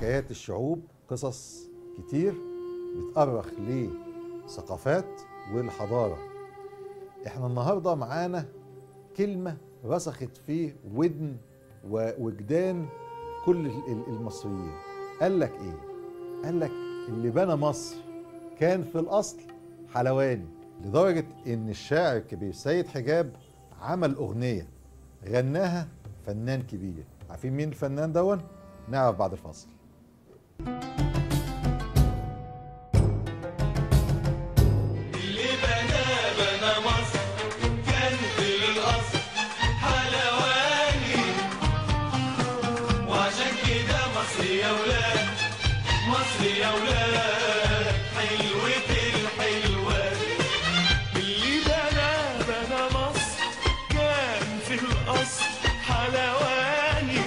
حكايات الشعوب قصص كتير بتأرخ لثقافات والحضارة. احنا النهاردة معانا كلمة رسخت في ودن ووجدان كل المصريين. قال لك ايه؟ قال لك اللي بنى مصر كان في الأصل حلواني، لدرجة ان الشاعر الكبير سيد حجاب عمل أغنية غناها فنان كبير. عارفين مين الفنان دون؟ نعرف بعد الفاصل. اللي بنى مصر كان في الأصل حلواني، وعشان كده مصر يا ولاد، مصر يا ولاد حلوة الحلوات. اللي بنى مصر كان في الأصل حلواني،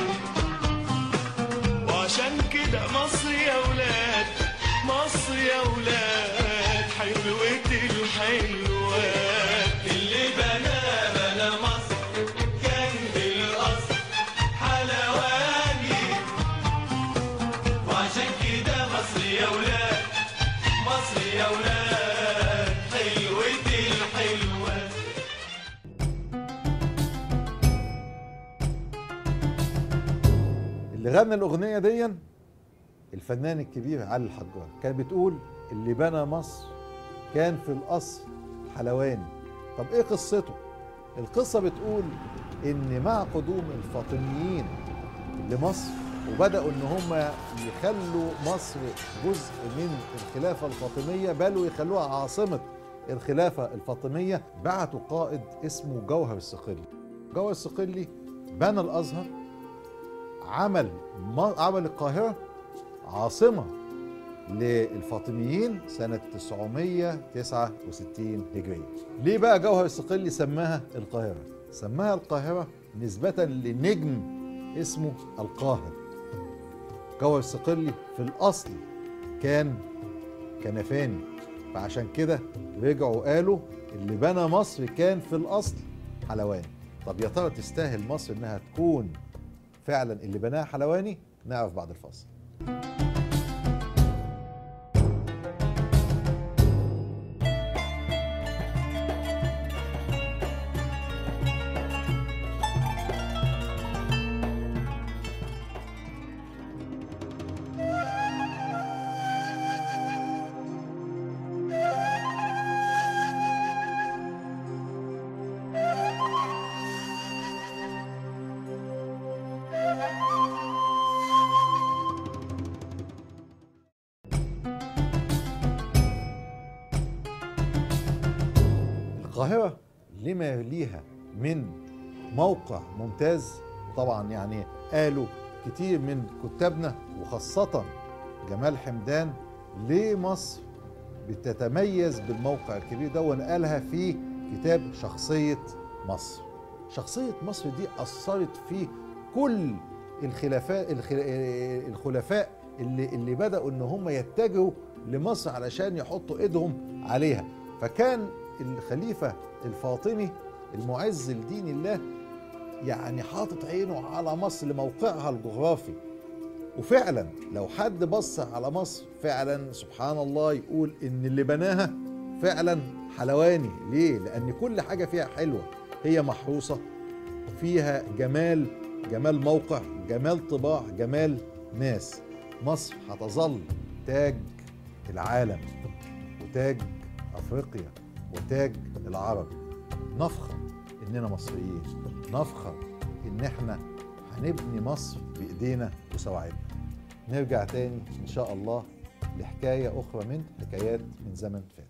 وعشان كده مصر يا ولاد، مصر يا ولاد حلوة الحلوات. اللي بنى مصر كان بالأصل حلواني، وعشان كده مصر يا ولاد، مصر يا ولاد حلوة الحلوات. اللي غنى الأغنية دي الفنان الكبير علي الحجار، كان بتقول اللي بنى مصر كان في الأصل حلواني. طب إيه قصته؟ القصة بتقول إن مع قدوم الفاطميين لمصر وبدأوا إن هم يخلوا مصر جزء من الخلافة الفاطمية، بل ويخلوها عاصمة الخلافة الفاطمية، بعتوا قائد اسمه جوهر الصقلي. جوهر الصقلي بنى الأزهر، عمل القاهرة عاصمة للفاطميين سنة 969 هجرية. ليه بقى جوهر الصقلي سماها القاهرة؟ سماها القاهرة نسبة لنجم اسمه القاهر. جوهر الصقلي في الأصل كان كنفاني، فعشان كده رجعوا قالوا اللي بنى مصر كان في الأصل حلواني. طب يا ترى تستاهل مصر إنها تكون فعلا اللي بناها حلواني؟ نعرف بعد الفاصل. القاهرة لما ليها من موقع ممتاز، وطبعا يعني قالوا كتير من كتابنا وخاصة جمال حمدان ليه مصر بتتميز بالموقع الكبير ده، ونقالها في كتاب شخصية مصر. شخصية مصر دي أثرت في كل الخلفاء اللي بدأوا إن هم يتجهوا لمصر علشان يحطوا إيدهم عليها. فكان الخليفة الفاطمي المعز لدين الله يعني حاطط عينه على مصر لموقعها الجغرافي، وفعلا لو حد بص على مصر فعلا سبحان الله يقول إن اللي بناها فعلا حلواني. ليه؟ لأن كل حاجة فيها حلوة، هي محروسة، فيها جمال، جمال موقع، جمال طباع، جمال ناس. مصر هتظل تاج العالم وتاج أفريقيا وتاج العرب. نفخر إننا مصريين، نفخر إن إحنا هنبني مصر بإيدينا وسواعدنا. نرجع تاني إن شاء الله لحكاية أخرى من حكايات من زمن فات.